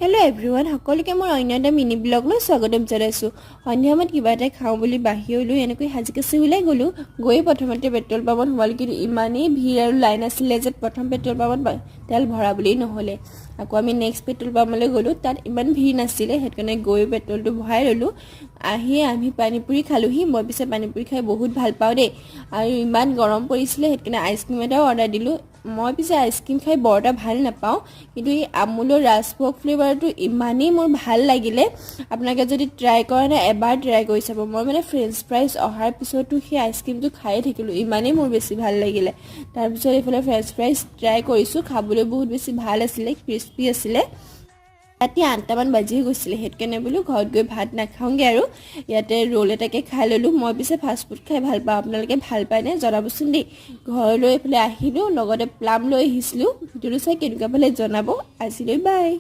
Hello' everyone, সকলোকে মোৰ অন্য এটা মিনি ব্লগলৈ স্বাগতম জনাইছোঁ। সন্ধিয়া সময়ত কিবা এটা খাওঁ বুলি বাহিৰলৈ এনেকৈ সাজি কাচি ওলাই গ'লোঁ। গৈ প্ৰথমতে পেট্ৰল পাম্পত সোমালোঁ, কিন্তু ইমানেই ভিৰ আৰু লাইন আছিলে যে প্ৰথম পেট্ৰল পাম্পত তেল ভৰাবলেই নহ'লে। আকৌ আমি নেক্সট পেট্ৰল পাম্পলৈ গ'লোঁ। তাত ইমান ভিৰ নাছিলে, সেইটো কাৰণে গৈ পেট্ৰলটো ভৰাই ল'লোঁ। আহি আমি পানীপুৰি খালোঁহি। মই পিছে পানীপুৰি খাই বহুত ভাল পাওঁ দেই। আৰু ইমান গৰম পৰিছিলে, সেইটো কাৰণে আইচক্ৰীম এটাও অৰ্ডাৰ দিলোঁ। মই পিছে আইচক্ৰীম খাই বৰ এটা ভাল নাপাওঁ, কিন্তু এই আমুলৰ ৰাজভোগ ফ্লেভাৰটো ইমানেই মোৰ ভাল লাগিলে। আপোনালোকে যদি ট্ৰাই কৰা নাই, এবাৰ ট্ৰাই কৰি চাব। মই মানে ফ্ৰেঞ্চ ফ্ৰাইজ অহাৰ পিছতো সেই আইচক্ৰীমটো খায়ে থাকিলোঁ, ইমানেই মোৰ বেছি ভাল লাগিলে। তাৰপিছত এইফালে ফ্ৰেঞ্চ ফ্ৰাইজ ট্ৰাই কৰিছোঁ। খাবলৈ বহুত বেছি ভাল আছিলে, ক্ৰিস্পি আছিলে। ৰাতি 8টামান বাজিয়ে গৈছিলে, সেইটো কাৰণে বোলো ঘৰত গৈ ভাত নাখাওঁগৈ আৰু ইয়াতে ৰোল এটাকে খাই ল'লোঁ। মই পিছে ফাষ্টফুড খাই ভাল পাওঁ, আপোনালোকে ভাল পায়নে জনাবচোন দেই। ঘৰলৈ এইফালে আহিলোঁ, লগতে প্লাম লৈ আহিছিলোঁ। ভিডিঅ'টো চাই কেনেকুৱা পালে জনাব। আজিলৈ বাই।